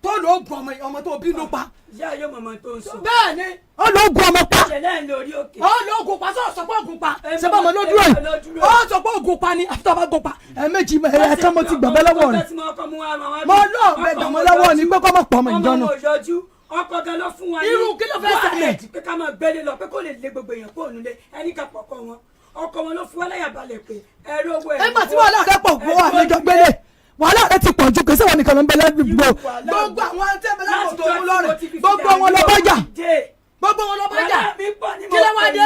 tó ló gun ọmọ, ọmọ tó bínú pa. Ìyá yóò mọ̀mọ́ tó ń sọ. Bẹ́ẹ̀ ni, ó ló gun ọmọ pa. Ṣẹlẹ̀ ń lórí òkè. Ó ló gun pa. Sọ pé ògùn pa ṣé bá ọmọ ló dúró yìí? Ó sọ pé ògùn pa ni. Àfi tó bá gun pa ẹ̀ẹ̀mejì, ẹ̀ẹ̀kan mo ti gbàgbẹ́ lọ́wọ́ rẹ̀. Mo lọ́ọ̀ bẹ gbàmọ́ lọ́wọ́ ni pé kọ́ mọ̀ pọ̀ ọmọ ìjọ ọmọ náà. ò yọjú, ọkọ gan ló fún wa ní Irú kí ló fẹ́ ṣẹlẹ̀? wáhẹ̀dì pé ká máa gbélé lọ, pé kó lè lé gbogbo èèyàn kó nílé ẹni ká pọ̀ kọ́ wọn. Ọkọ wọn ló fún wa láyà balẹ̀ pé ẹ̀rọ owó ẹ̀rọ. Nígbà tí wàhálà rẹ pọ̀ gbọ́, àlejò gbélé, wàhálà rẹ ti pọ̀ ju kèsì wọn nìkan ló ń bẹ ládùúgbò. Gbogbo àwọn tẹ́ bẹ ládùúgbò tó ń lọ́rẹ̀, gbogbo wọn lọ bọ́jà, gbogbo wọn lọ bọ́jà. Kí ló wá dé?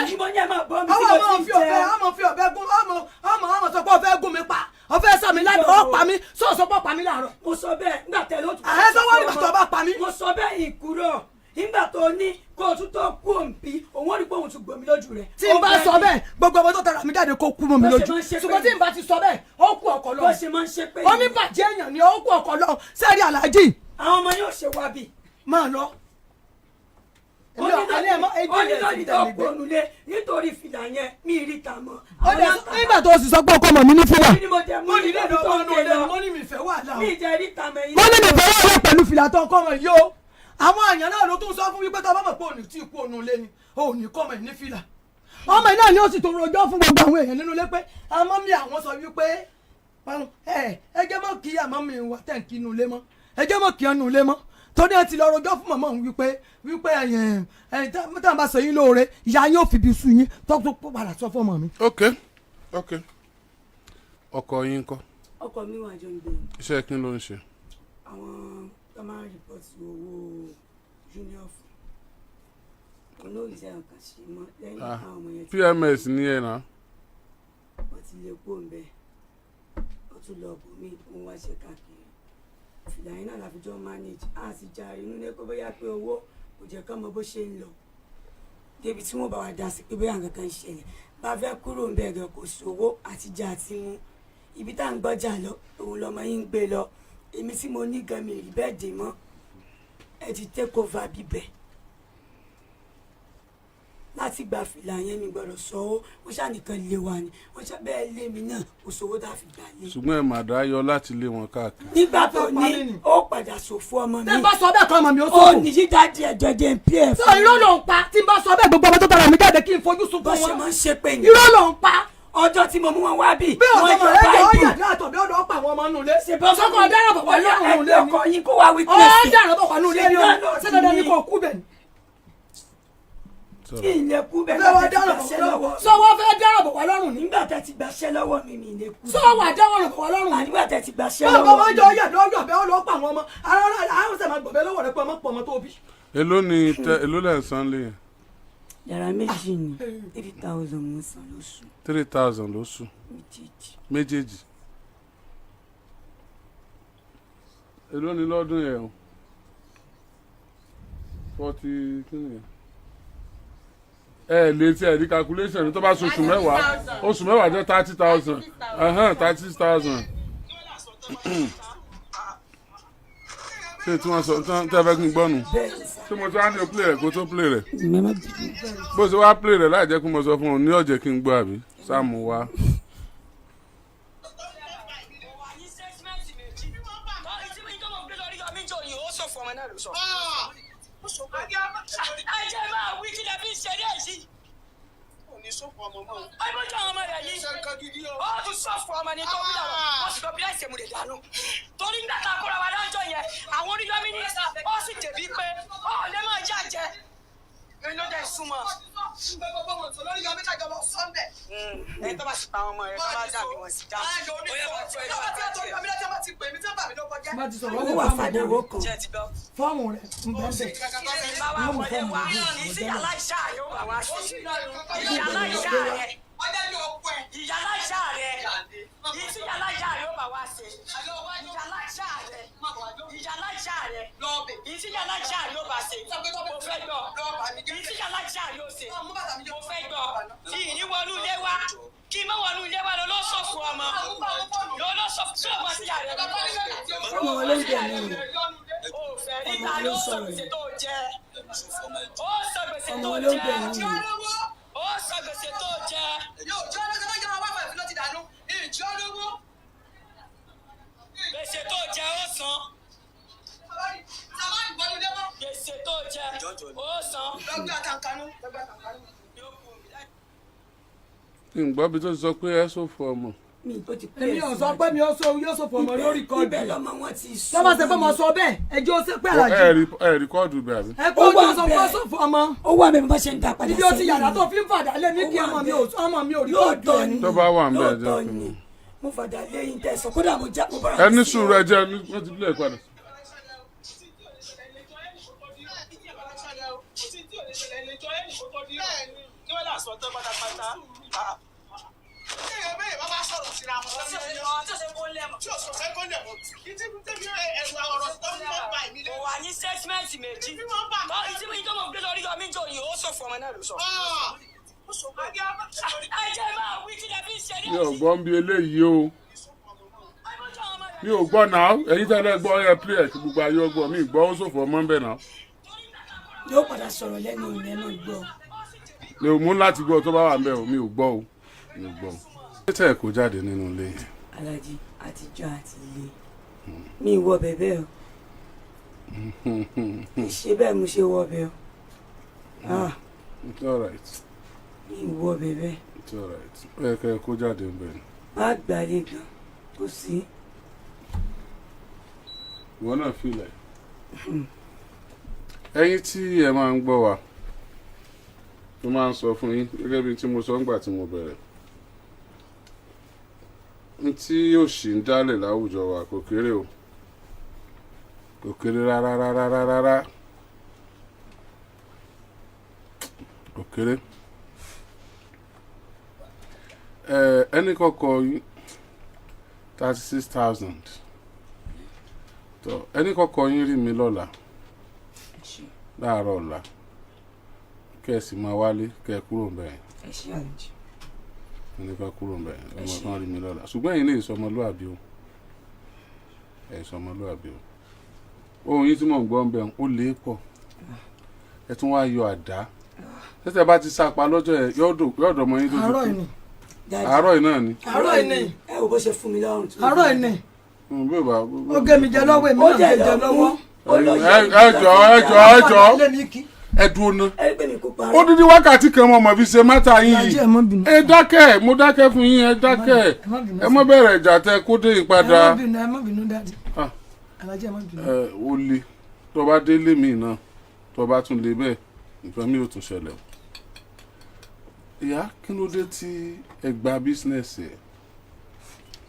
Àwọn ọmọ fi ọ̀bẹ, ọmọ fi ọ̀bẹ gún ọmọ, ọmọ ọmọ sọ pé ọ̀fẹ́ gún mi pa, ọ̀fẹ́ sàmì lánàá, ọ̀ pa mí sọ pé ọ̀ pa mí láàárọ̀. Mo sọ bẹ́ẹ̀ nígbà tẹ ló tún. Àhẹ́ sọ wọ́n nígbà tó bá pa mí. Mo sọ bẹ́ẹ̀ ìkúrọ̀ nígbà tó ní kó o tún tó kú òǹbí, òun ò rí pé òun tún gbòmí lójú rẹ̀. Tí n bá sọ bẹ́ẹ̀, gbogbo ọmọ tó tẹ̀ra mi jáde kó kú mọ́ mi Bó ṣe lójú. máa ń ṣe pé Ṣùgbọ́n tí n bá ti sọ bẹ́ẹ̀, ó kú ọkọ̀ lọ. Bó ṣe máa ń ṣe pé Oníbàjẹ́ èèyàn ni, ó kú ọkọ̀ lọ. Sẹ́ẹ̀rì aláàjì. Àwọn ọmọ yóò ṣe wá bí. Máa lọ. Onídọ̀ọ́dì tó kú ònúlé nítorí fìlà yẹn mi rí ta mọ́. Ó dẹ̀ nígbà tó o sì sọ pé ọkọ mọ̀ mi ní fìlà. Kí ni mo jẹ mú Mo níbi nílé tó ọmọ ń inú gbé ilé lọ? mo ní mi fẹ́ wàhálà o. Mi jẹ rí ta mọ́. Mo ní mi fẹ́ wàhálà pẹ̀lú fìlà tó ọkọ mọ̀ yìí o. Àwọn èèyàn náà ló tún sọ fún mi pé tó bá mọ̀ pé òní tí kú ònú ilé ni òní kọ́ mọ̀ ní fìlà. Ọmọ yìí náà ni ó sì tó rojọ́ fún gbogbo àwọn èèyàn nínú ilé pé àmọ́ mi àwọn sọ wípé ẹ ẹ jẹ́ mọ́ kí àmọ́ mi wà tẹ̀ ń kí inú ilé mọ́, ẹ jẹ́ mọ́ kí ẹnu ilé mọ́, torí ẹ ti lọ rojọ́ fún màmá òun wípé wípé ẹ̀yìn ẹ̀yìn tá a bá sọ yín lóore, ìyá yín ò fi bí sú yín tó tó padà sọ fún ọmọ mi. Ok, ọkọ yín ńkọ́? Ọkọ mi wà, jọ ń gbé ni. Iṣẹ́ kí ló ń ṣe? Àwọn tó máa ń report owó junior fún olóòrìṣẹ́ nǹkan ṣe mọ́ lẹ́yìn Ah, àwọn ọmọ yẹn tí PMS ní ẹ̀ náà. Wọ́n ti lè kó ń bẹ́ẹ̀, ó tún lọ bò mí, òun wá ṣe káàkiri. Fìlà yẹn náà la fi jọ manage, á sì jàre inú ilé kó bóyá pé owó kò jẹ́ kán mọ bó ṣe ń lọ débi tí wọ́n bá wa dá sí pé bóyá nǹkan kan ń ṣẹlẹ̀. Bá fẹ́ kúrò ń bẹ̀ gan, kò sówó àtijọ́ àti mú ibi tá à ń gbọ́jà lọ, òun lọmọ yín ń gbé lọ. Èmi tí mo ní gan, mi rí bẹ́ẹ̀ dè mọ́. Ẹ ti take over bíbẹ̀ láti gba fìlà yẹn, mi gbọ́dọ̀ sọ ó. Wọ́n ṣàníkan lé wa ni wọ́n ṣe bẹ́ẹ̀ lé mi náà, kò sówó tá a fi gbà lé. Ṣùgbọ́n ẹ̀ mà dá yọ láti lé wọn káàkiri. Nígbà tó Wọ́n fẹ́ pa mí ní ni. ó padà ṣòfò ọmọ Tí n mi. bá sọ bẹ́ẹ̀ kan ọmọ mi ó Ó sọ̀rọ̀. ní yídá díẹ̀ jẹjẹ ń pí ẹ̀ Sọ irọ́ ló ń pa. Tí n bá sọ bẹ́ẹ̀, gbogbo ọmọ tó tara mi jáde kí n fojú bó sunkún ṣe wọn. máa ń ṣe pé ní Irọ́ ló ń pa. Ọjọ́ tí mo mú wọn wá bí Bí wọ́n ọ̀sán yọ rẹ̀ jẹ́ báìbù ọ̀yà àtọ̀ bí ọ̀dọ̀ ọ̀pọ̀ àwọn ọmọ inú ilé. Ṣe bọ́ Sọ́kọ̀ ọ̀daràn bọ̀ wá lọ́rùn ilé ẹgbẹ́ ni. ọkọ yín kó wá witness. Ọ̀daràn bọ̀ wá nínú ilé ni. Ṣe náà Ṣé dandan ni kò kú bẹ̀ ni? Kí ilé kú bẹ́ẹ̀ Fẹ́ wá nígbà tẹ́ ti dáràn bọ̀ gbàṣẹ́ wá lọ́wọ́ lọ́rùn. Sọ wọ́n fẹ́ dáràn bọ̀ wá lọ́rùn ni. Nígbà tẹ́ ti gbàṣẹ́ lọ́wọ́ mi, mi lè kú. Sọ wà dáràn bọ̀ wá lọ́rùn ni. Nígbà tẹ́ ti gbàṣẹ́ Báwo lọ́wọ́ máa ń mi. jọ ọyà lọ́yọ̀ bẹ́ẹ̀ ọlọ́pàá àwọn ọmọ ara àwọn sẹ̀ máa gbọ̀bẹ́ lọ́wọ́ rẹ pé ọmọ pọ̀ ọmọ tó bí. Èló ni tẹ, èló lẹ̀ ń san lé yẹn? Yàrá méjì ni, 3,000 mo ń san lóṣù. 3,000 lóṣù? Méjèèjì. Méjèèjì, èló ni lọ́dún yẹn o? 40 kí ni yẹn? Ẹ lè tí ẹ rí calculation tó bá ṣe oṣù 10, oṣù 10 jẹ́ 30,000, 36,000. Ṣé tí wọ́n sọ tí wọ́n fẹ́ kí n gbọ́ nù? Bẹ́ẹ̀ ni sà. Ṣé mo ti wá ní o play rẹ̀ kó tó play rẹ̀? Mẹ́mọ́ bìbí. Bó ṣe wá play rẹ̀ láì jẹ́ kí mo sọ fún ọ ní ọ̀jẹ̀ kí n gbọ́, àbí sáàmù wa. Wà ní statement méjì. Tó ìtí mi tó mọ̀ pé lórí yọmí jò yìí, ó ṣòfò ọmọ náà ló sọ. Ẹ jẹ́ máa wí kí lẹ fi ń ṣeré yìí. Ọmọ tó àwọn ọmọ rẹ̀ yìí. Ó tún ṣòfò ọmọ ní tó bí àwọn. Wọ́n sì lọ bí láìsèmù rẹ̀ dànù. Torí nígbà tá a kóra wa lọ́jọ́ yẹn, àwọn oníyọmí ní ó sì jẹ̀bi pé ó lè máa já jẹ. Ló dẹ̀ súnmọ́. Ẹni tó bá sì pa àwọn ọmọ rẹ̀ tó bá dàbí wọn sí dáhùn. Ó yẹ kó tó ẹ Bá ti sọ̀rọ̀ Owó wà fàdáwó kan. jẹ́ ti gbọ́. Fọ́ọ̀mù rẹ̀ ń bẹ́ẹ̀ bẹ́ẹ̀. Bàbá wọlé wá ìsí aláìsá rẹ̀ ó wà wá sí. Ìyá aláìsá rẹ̀. Ìyá aláìsá rẹ̀. Ìsí aláìsá rẹ̀ ó bà wá sí. Ìyá aláìsá rẹ̀. Ìyá aláìsá rẹ̀. Ìsí aláìsá rẹ̀ ó bà ṣe. Mo fẹ́ gbọ́. Ìsí aláìsá rẹ̀ ó ṣe. Mo fẹ́ gbọ́. Ìní wọnú ilé wa. Kí n má wọnú ilé wa lọ lọ́sọ̀fù ọmọ. Lọ lọ́sọ̀fù tí ọmọ sí àrẹ. Ọmọ wọn ló ń bẹ̀ mí o. Ó fẹ́ rí ta ló sọ gbèsè tó jẹ. Ó sọ gbèsè Ọmọ tó wọn ló ń jẹ. bẹ̀ mí o. Ó sọ gbèsè tó jẹ. Gbèsè tó jẹ ó san. Gbèsè tó jẹ ó san. N gbọ́ bí tó ti sọ pé ẹ ṣòfò ọmọ. Mi tó ti pẹ́. Èmi ò sọ pé mi ò sọ yóò sọ fún ọmọ lórí kọ́ọ̀dù. Ibẹ̀ lọmọ wọn ti sọ. Tó bá ṣe pé mo sọ bẹ́ẹ̀, ẹjọ́ ó ṣe pé Ẹ àlàjì. rí ẹ rìkọ́ọ̀dù bẹ̀ àbí? Ẹ kó Ó wà ojú sọ pé ó bẹ́ẹ̀. sọ fún ọmọ. Ó wà mí bá ṣe ń dá padà. Ibi ó ti yàrá tó fi ń fàdà lé mi kí ọmọ mi ò ọmọ mi ò rí kọ́ọ̀dù Lóòótọ́ ẹ̀ ni. ni. Tó bá wà ń bẹ̀, ẹ jẹ́ Lóòótọ́ kí n ni. mọ̀. Mo fàdà lẹ́yìn tẹ̀sán, kódà mo já mo bára Ẹ ní sí sùúrù, ẹ jẹ́ ní wọ́n ti play padà. Kò wà ní statement méjì. Tó ìtí mi tó mọ̀ pé lórí yọmí jò yìí, ó ṣòfò ọmọ náà ló sọ. Ẹ jẹ́ máa wí kí lẹ fi ń ṣeré Mi ò yìí. gbọ́ ń bí eléyìí o. Mi ò gbọ́ náà. Ẹ̀yin tẹ́lẹ̀ gbọ́, ẹ play ẹ̀ kí gbogbo ayé ó gbọ́. Mi ì gbọ́ ó ṣòfò ọmọ ń bẹ̀ náà. Yóò padà sọ̀rọ̀ lẹ́nu òní, ẹ máa gbọ́. Mi ò mú láti gbọ́ tó bá wà ń bẹ̀ o, mi ò gbọ́ o, mi ò gbọ́ o. Ṣé tẹ̀ kó jáde nínú ilé yẹn? Alájí, àtijọ́ àti ilé mi wọ bẹ̀bẹ̀ o, kì í ṣe bẹ́ẹ̀ mo ṣe wọ bẹ̀ o. Ah, It's alright. Mi wọ bẹ̀bẹ̀. It's alright. Ó yẹ kẹ́ ẹ kó jáde ń bẹ̀ ni. Má gbàlè gan, kò sí. Ìwọ náà filẹ̀. Ẹ̀yin tí ẹ máa ń gbọ́ wa, mo máa ń sọ fún yín gẹ́gẹ́ bí tí mo sọ ńgbà tí mo bẹ̀rẹ̀, n tí òṣì ń dálẹ̀ láwùjọ wa kò kéré o, kò kéré rárá rárá rárá rárá, kò kéré. Ẹnì kọ̀ọ̀kan 36,000 tó ẹnì kọ̀ọ̀kan yín rí mi lọ́la láàárọ̀ ọ̀la, kẹ́ ẹ sì máa wálé, kẹ́ ẹ kúrò ń bẹ̀ yẹn. Ẹ ṣe, Alájí. Ẹni ká kúrò ń bẹ̀ yẹn, ọmọ kan rí mi lọ́la. Ṣùgbọ́n ẹ̀yin lè sọ ọmọlúàbí o, ẹ̀ sọ ọmọlúàbí o. Ohun yín tí mò ń gbọ́ ń bẹ̀ ó lé pọ̀, ẹ tún wá yọ àdá tẹ́tẹ́ bá ti sápa lọ́jọ́ yẹn, yọ̀ọ́dọ̀ ọmọ yín tó ti Àárọ̀ kú. ìní. Dájú. Àárọ̀ yìí náà ni. Àárọ̀ ìní. Ẹ wo bó ṣe fún mi lọ́rùn tó. Àárọ̀ ìní. Bí ò bá. Ó gé mi jẹ lọ́wọ́, èmi Ó náà jẹ́ gé jẹ lọ́wọ́. ó lọ Ẹ jọ̀ọ́, ẹ jọ̀ọ́, ẹ jọ̀ọ́. Lé mi kí. Ẹ dúró ná. Ẹ rí pé mi kò parọ́. Odidi wákàtí kan mo mọ̀ fi ṣe mẹ́ta yín Alájí, yìí. ẹ má bínú. Ẹ dákẹ́, mo dákẹ́ fún yín, ẹ dákẹ́. Ẹ má bínú. Ẹ má bẹ̀rẹ̀ ìjà tẹ kó dé ìpadà. Ẹ má bínú, ẹ má bínú, daddy. Ah. Alájí, ẹ má bínú. Ẹ ó le tó bá délé mi náà, tó bá tún lé bẹ́ẹ̀, nǹkan mi ò tún ṣẹlẹ̀ o. Ìyá, kí ló dé tí ẹ gba business ẹ?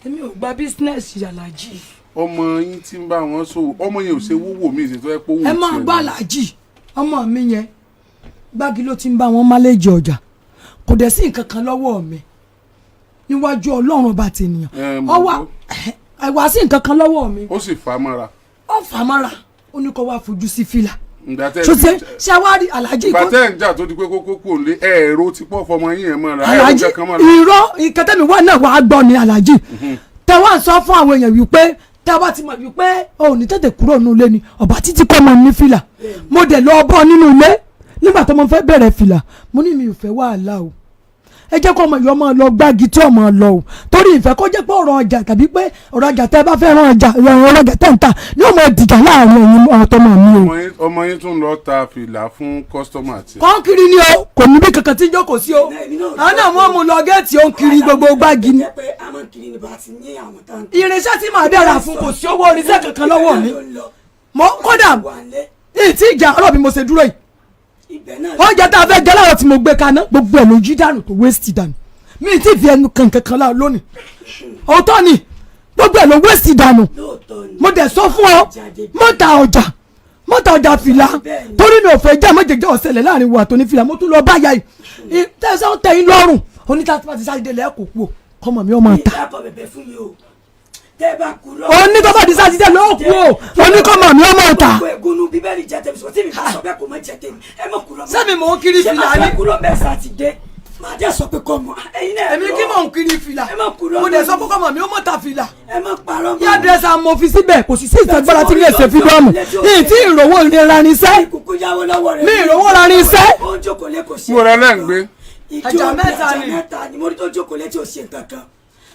Èmi ò gba business, Alájí. Ọmọ yín tí ń bá wọn ṣòwò, ọmọ yẹn ò ṣe wúwo mi ìṣètò ẹ pé owó Ẹ máa tiẹ̀ gbọ́, ni. Alájí, ọmọ mi yẹn, gbági ló ti ń bá wọn máléjì ọjà, kò dẹ̀ sí nǹkan kan lọ́wọ́ mi níwájú Ọlọ́run ọba tènìyàn. Ẹ mọ̀ Ọwọ́ gbọ́. ẹ wá sí nǹkan kan lọ́wọ́ mi. Ó sì fà á mọ́ra. Ó fà á mọ́ra, ó ní kó wá fojú sí fìlà. Ìgbà tẹ́ Ṣó ṣe ṣe wá rí, Alájí, ìgbà kó tẹ́ ń jà tó di pé kókó kò lé ẹ̀ẹ́rọ ti pọ̀ fọmọ yín yẹn mọ́ra ẹ̀ẹ́rọ Alájí, kankan mọ́ra. irọ́, nǹkan tẹ́mi wá náà wàá gbọ́ ni, Alájí, tẹ wá ń sọ fún àwọn èèyàn wípé tẹ wá ti mọ̀ wípé o ò ní tètè kúrò nínú ilé ni ọba títí kọ́ mọ ní fìlà. Mo dẹ̀ lọ bọ́ nínú ilé nígbà tó mo fẹ́ bẹ̀rẹ̀ fìlà, mo ní mi ò fẹ́ wàhálà o, ẹ jẹ́ kó ọmọ ìyá ọmọ lọ gbági tí ọmọ lọ o, torí ìfẹ́ kó jẹ́ pé ọ̀rọ̀ ọjà tàbí pé ọ̀rọ̀ ọjà tẹ́ bá fẹ́ rán ọjà, ọ̀rọ̀ ọjà tẹ́ ń ta ní ọmọ ìdìjà láàrin ẹ̀yin ọ̀tọ́mọ mi o. Ọmọ yín tún lọ ta fìlà fún customer tí. Kọ́ńkiri ni o, kò níbi kankan tí ń jókòó sí o. Àwọn náà wọ́n mú lọ géètì, ó ń kiri gbogbo gbági ni. Jẹ́ pé a máa ń kiri ní bá a ti ní àwọn tá à ń Irinṣẹ́ tí màá dára fún, kò sí owó irinṣẹ́ kankan lọ́wọ́ mi mo kódà Wà lé ìtí ìjà ọ̀rọ̀ bí mo ṣe dúró yìí. Ibẹ̀ náà. Oúnjẹ tá a fẹ́ jẹ láàárọ̀ tí mo gbé kaná, gbogbo ẹ̀ ló jí dànù, tó waste dànù. Mi ti fi ẹnu kan kankan láà lónìí, òótọ́ ni, gbogbo ẹ̀ ló waste dànù. Lóòótọ́ ni. Mo dẹ̀ sọ fún ọ, mọ́ta ọjà, mọ́ta ọjà fìlà, torí mi ò fẹ́ jẹ́ mọ́jẹ̀jẹ́ ọ̀sẹ̀lẹ̀ láàrin wo àtòní fìlà. Mo tún lọ báyà yìí, tẹ̀sán tẹ̀yìn lọ́rùn oníta tí wọ́n ti sáré délẹ̀ kò kú o, kọ́mọ mi ọmọ ta. Ìdákọ̀ bẹ̀bẹ̀ fún mi o, tẹ́ ẹ bá kúrò. Oní tó bá di sátidé lọ́ọ̀ kú o, oníkọ́mọ mi ọmọ ta. Gbogbo ẹ̀gúnnú Bíbélì jẹ́ tèmi, sọ tí mi bá sọ bẹ́ẹ̀ kò mọ jẹ́ tèmi, ẹ mọ̀ kúrò mọ́. Sẹ́mi mò ń kiri Ṣé fìlà màá ni? fẹ́ kúrò bẹ́ẹ̀ sátidé, màá dẹ́ sọ pé kọ́ mọ́ ẹ̀yin náà. Èmi kí mò ń kiri fìlà? Ẹ má kúrò. Mo dẹ̀ sọ fún kọ́mọ mi ó mọ̀ ta fìlà. Ẹ má parọ́ mọ́. Yá dírẹ́sà mo fi síbẹ̀, kò sì sí ìtagbára tí mi lè ṣe fídọ́ọ̀mù yìí tí ìrówó ìrora ní iṣẹ́. Kúkú yáwó lọ́wọ́ rẹ̀. Mi ìrówó ra ní iṣẹ́. Ó ń jókòó lé, kò ṣe. Mo rẹ lẹ́ ń gbé. Ìjọ Àjà mẹ́ta àjà ni. mẹ́ta ni mo rí tó jókòó lé tí ò ṣe nǹkan kan.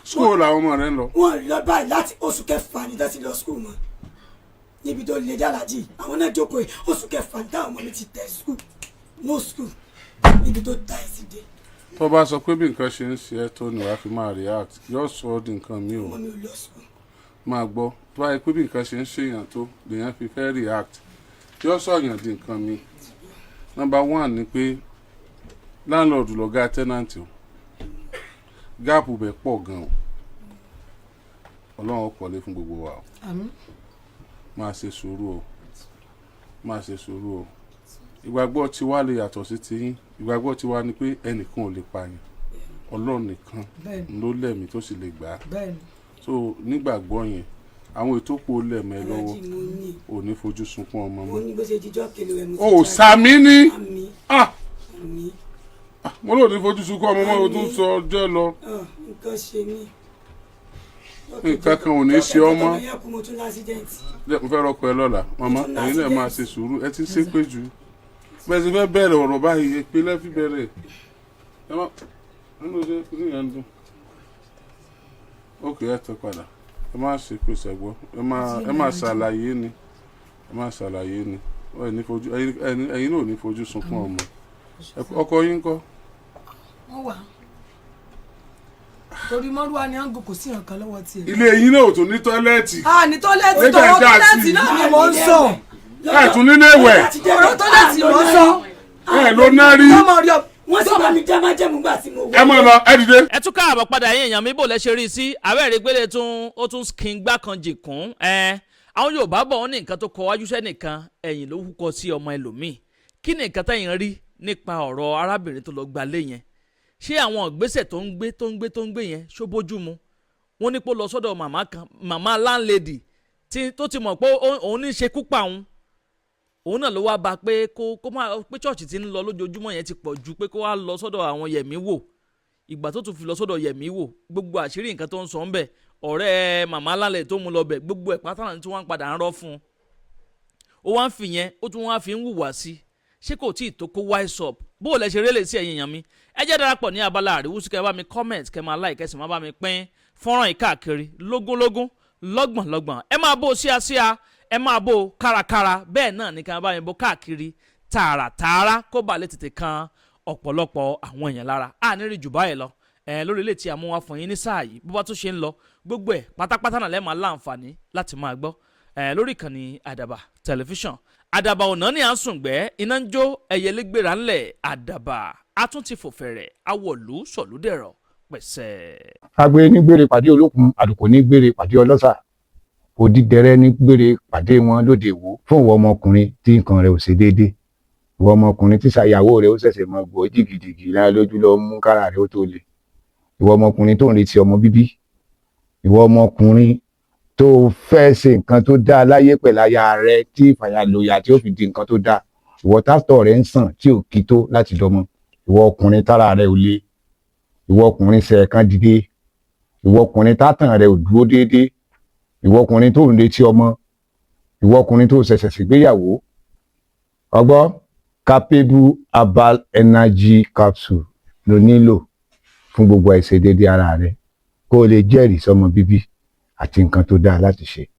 School làwọn ọmọ rẹ ń lọ? Wọ́n lọ báyìí láti oṣù kẹfà ní tẹ́sí lọ school mọ́ níbi tó lè dálàjì. Àwọn náà jókòó yìí, oṣù kẹfà ní táwọn ọmọ mi ti tẹ̀ school, no school, níbi tó ta ẹ̀ sí dé. Tó bá sọ pé bí nǹkan ṣe ń ṣe ẹ́ tó ni wàá fi máa react, yóò sọ ọ́ di nǹkan mi o. Ọmọ mi ò lọ school. Máa gbọ́, tó bá yẹ pé bí nǹkan ṣe ń ṣèyàn tó lèèyàn fi fẹ́ react, yóò sọ̀yàn di nǹkan mi. Number one ni pé landlord lọ̀gá tenant o, gap bẹ̀ pọ̀ gan o. Ọlọ́run ó kọ́lé fún gbogbo wa o. Máa ṣe sùúrù o, máa ṣe sùúrù o. Ìgbàgbọ́ tiwa lè yàtọ̀ sí tiyín. Ìgbàgbọ́ tiwa ni pé ẹnìkan ò lè pààyàn, Ọlọ́run nìkan ló lẹ̀mí tó sì lè gbà á. So nígbàgbọ́ yẹn, àwọn ètò pò lẹ̀mẹ́ lọ́wọ́. Aláàjì, mo ní Ò ní fojú sunkún ọmọ mo mọ́. ní bó ṣe jíjọ́ kele rẹ̀ mo ti O ò jáde. sàmí ní. Àmín. Ah. Àmín. Mo lò ní fojú sunkún ọmọ mọ́, o tún sọ ọjọ́ lọ. Ah, nǹkan ṣe mí. Nǹkan kan ò ní ṣe ọ́ mọ́. Ọjọ́ kẹjọ kú, mo tún l'accident. Mo fẹ́ rọ́pò ẹ lọ́la. Màmá, ẹ̀yin náà máa ṣe sùúrù, ẹ ti ń ṣépè jù. Bẹ́ẹ̀ sì fẹ́ bẹ̀rẹ̀ ọ̀rọ̀ báyìí, ìpínlẹ̀ fi bẹ̀rẹ̀. Ẹ má nínú ṣe kí nìyẹn ń dùn. Ok, ẹ tẹ padà. Ẹ má ṣe pèsè gbọ́. Ẹ má ṣàlàyé ni. Ẹ má ṣàlàyé ni. Ẹ ní fojú ẹ̀yin náà ò ní fojú sunkún ọmọ. Ọkọ yín ńkọ́? Wọ́n wà torí mọ́rúwá ni àǹgò, kò sí nǹkan lọ́wọ́ tiẹ̀. Ilé yín náà ò tún ní toilet. A ní toilet. Nígbà Tọ̀rọ̀ ìjà toilet sí. náà ni mò ń sọ. Ẹ tún nílé ìwẹ̀. Ọ̀rọ̀ toilet mò ń sọ. Ẹ ló ná rí. Ọmọ rí ọ. Wọ́n sì bá mi dá májẹ̀mú gbà tí mo wọ. Ẹ má lọ, ẹ dìde. Ẹ tún káàbọ̀ padà yín, èèyàn mi. Bò lẹ́ ṣe rí i sí abẹ́rẹ́ ìpele tún ó tún skin gbá kan jìkún ẹ. Àwọn Yorùbá bọ̀, wọ́n ní nǹkan tó kọ wájú sẹ́nìkan, ẹ̀yìn ló kúkọ sí ọmọ ẹlòmíì. Kí ni nǹkan tẹ̀yìn rí nípa ọ̀rọ̀ arábìnrin tó lọ gbalé yẹn? Ṣé àwọn ìgbésẹ̀ tó ń gbé tó ń gbé tó ń gbé yẹn, ṣó bójú mu? Wọ́n ní pé ó lọ sọ́dọ̀ màmá kan, màmá landlady tí tó ti mọ̀ pé òun ní í ṣekú pa òun, òun náà ló wá bá pé kó má pé church ti ń lọ lójoojúmọ́ yẹn ti pọ̀ ju, pé kó wá lọ sọ́dọ̀ àwọn yẹ̀mí wò. Ìgbà tó tún fi lọ sọ́dọ̀ yẹ̀mí wò, gbogbo àṣírí nǹkan tó ń sọ ń bẹ̀, ọ̀rẹ́ màmá lálẹ́ tó mú lọ bẹ̀, gbogbo ẹ̀ pátá náà tí wọ́n ń padà ń rọ́ fún un. Ó wá ń fi yẹn, ó tún wá fi ń hùwà sí i. Ṣé kò tí ì tó kó wise up? Bó o lẹ ṣe rélè sí, ẹ̀yin èèyàn mi, ẹ jẹ́ darapọ̀ ní abala àríwúsí, kẹ́ ẹ bá mi comment, kẹ́ ẹ máa like, kẹ́ ẹ sì máa bá mi pín fọ́nrán yìí káàkiri lógúnlógún, lọ́gbọ̀nlọ́gbọ̀n. Ẹ máa bó síasíá, ẹ máa bó kárakára, bẹ́ẹ̀ náà ní ká bá mi bó káàkiri tààràtààrà, kó bàa lè tètè kan ọ̀pọ̀lọpọ̀ àwọn èèyàn lára. A ní rí jù báyìí lọ ẹ lórí ilé tí a mú wá fún yín ní sáà yìí. Bó bá tún ṣe ń lọ, gbogbo ẹ̀ pátápátá náà lẹ́ẹ̀ máa láǹfààní láti máa gbọ́ ẹ lórí ìkànnì Àdàbà Tẹlifíṣàn. Àdàbà ọ̀nà ni à ń sùn gbẹ́, iná ń jó, ẹyẹlé gbéra ńlẹ̀. Àdàbà a tún ti fò fẹ̀rẹ̀, awọ̀lú sọ̀lúdẹ̀rọ̀ pẹ̀sẹ̀. Agbe ní gbére pàdé olókun, àlùkò ní gbére pàdé ọlọ́sà, òdìdẹrẹ́ ní gbére pàdé wọn lóde Ìwó. Fún ìwọ ọmọkùnrin tí nǹkan rẹ̀ ò ṣe déédé, ìwọ ọmọkùnrin tí ṣàyàwó rẹ̀ ó ṣẹ̀ṣẹ̀ mọ gbọ́ jìgìjìgì lára lójú lọ mú kára rẹ̀ ó tó le, ìwọ ọmọkùnrin tó ń retí ọmọ bíbí, ìwọ ọmọkùnrin tó fẹ́ ṣe nǹkan tó dáa láyé pẹ̀lú aya rẹ̀ tí ìfàyàlòyà tí ó fi di nǹkan tó dáa, ìwọ tásítọ̀ rẹ̀ ń sàn tí ò kí tó láti dọmọ, ìwọ ọkùnrin tára rẹ̀ ò le, ìwọ ọkùnrin ṣẹ̀ẹ̀kan dìde, ìwọ ọkùnrin tátàn rẹ̀ ò dúró déédéé, ìwọ ọkùnrin tó ń retí ọmọ, ìwọ ọkùnrin tó ṣẹ̀ṣẹ̀ ṣègbéyàwó, ọgbọ́ Capable Herbal Energy Capsule ló nílò fún gbogbo àìṣedéédé ara rẹ, kó o lè jẹ́rìí sọmọ bíbí àti nǹkan tó dáa láti ṣe.